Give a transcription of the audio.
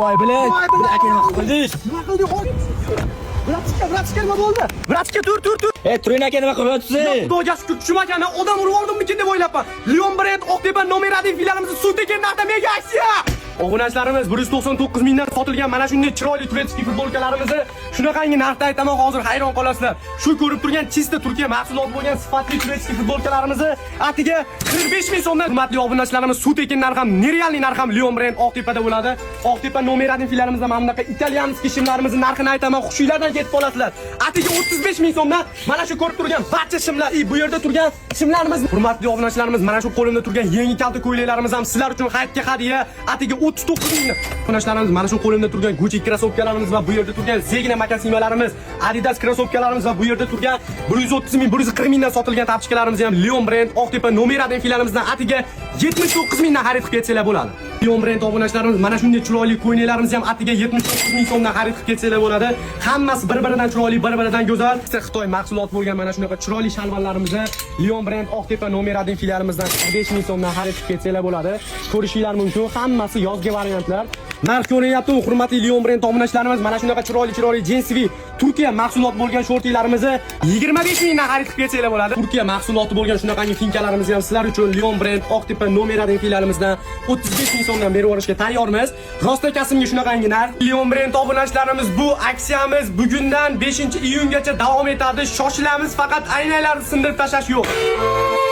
Voy, блядь. Voy, блядь. Aka, nima qildingiz? Nima qildik hozir? Братишка, братишка, nima bo'ldi? Братишка, tur, tur, tur. E, turing aka, nima qilyapsiz? Xudoga shukur, tushmagan, odam urib yubordimmikin deb o'ylabman. Leon Brand Oqtepa номер 1 filialimizni suv tekin narxda mega aksiya. Obunachilarimiz, 199 mingdan sotilgan mana shunday chiroyli турецкий futbolkalarimizni shunaqangi narxda aytaman, hozir hayron qolasizlar. Shu ko'rib turgan чисто Turkiya mahsuloti bo'lgan sifatli турецкий futbolkalarimizni atiga 45 ming so'mdan, hurmatli obunachilarimiz, suv tekin narx ham, нереальный narx ham Leon Brand Oqtepada bo'ladi. Oqtepa номер 1 filialimizda mana bunaqa итальянский shimlarimizni narxini aytaman, hushinglardan ketib qolasizlar. Atiga 35 ming so'mdan mana shu ko'rib turgan barcha shimlar, и bu yerda turgan shimlarimiz, hurmatli obunachilarimiz, mana shu qo'limda turgan yangi kalta ko'ylaklarimiz ham sizlar uchun hayitga hadya, atiga 39 ming. Obunachilarimiz, mana shu qo'limda turgan Gucci krossovkalarimiz va bu yerda turgan Zegna makasinlarimiz, Adidas krossovkalarimiz va bu yerda turgan 130 ming, 140 mingdan sotilgan тапочка larimiz ham Leon Brand Oqtepa номер 1 filialimizdan atiga 79 mingdan xarid qilib ketsanglar bo'ladi. Leon Brand obunachilarimiz, mana shunday chiroyli ko'ylaklarimiz ham atiga 79 ming so'mdan xarid qilib ketsanglar bo'ladi. Hammasi bir-biridan chiroyli, bir-biridan go'zal. Xitoy mahsuloti bo'lgan mana shunaqa chiroyli shalvarlarimizni Leon Brand Oqtepa номер 1 filialimizdan 45 ming so'mdan xarid qilib ketsanglar bo'ladi. Ko'rishinglar mumkin, hammasi yozgi variantlar. Narx ko'rinyapti, hurmatli Leon Brand obunachilarimiz, mana shunaqa chiroyli chiroyli джинсовый Turkiya mahsulot bo'lgan shortlarimizni 25 mingdan xarid qilib ketsanglar bo'ladi. Turkiya mahsuloti bo'lgan shunaqangi finkalarimizni ham sizlar uchun Leon Brand Oqtepa номер 1 filialimizdan 35 ming so'mdan berib yuborishga tayyormiz. Rosta kasimga shunaqangi narx. Leon Brand obunachilarimiz, bu aksiyamiz bugundan 5-iyungacha davom etadi. Shoshilamiz, faqat aynalarni sindirib tashlash yo'q.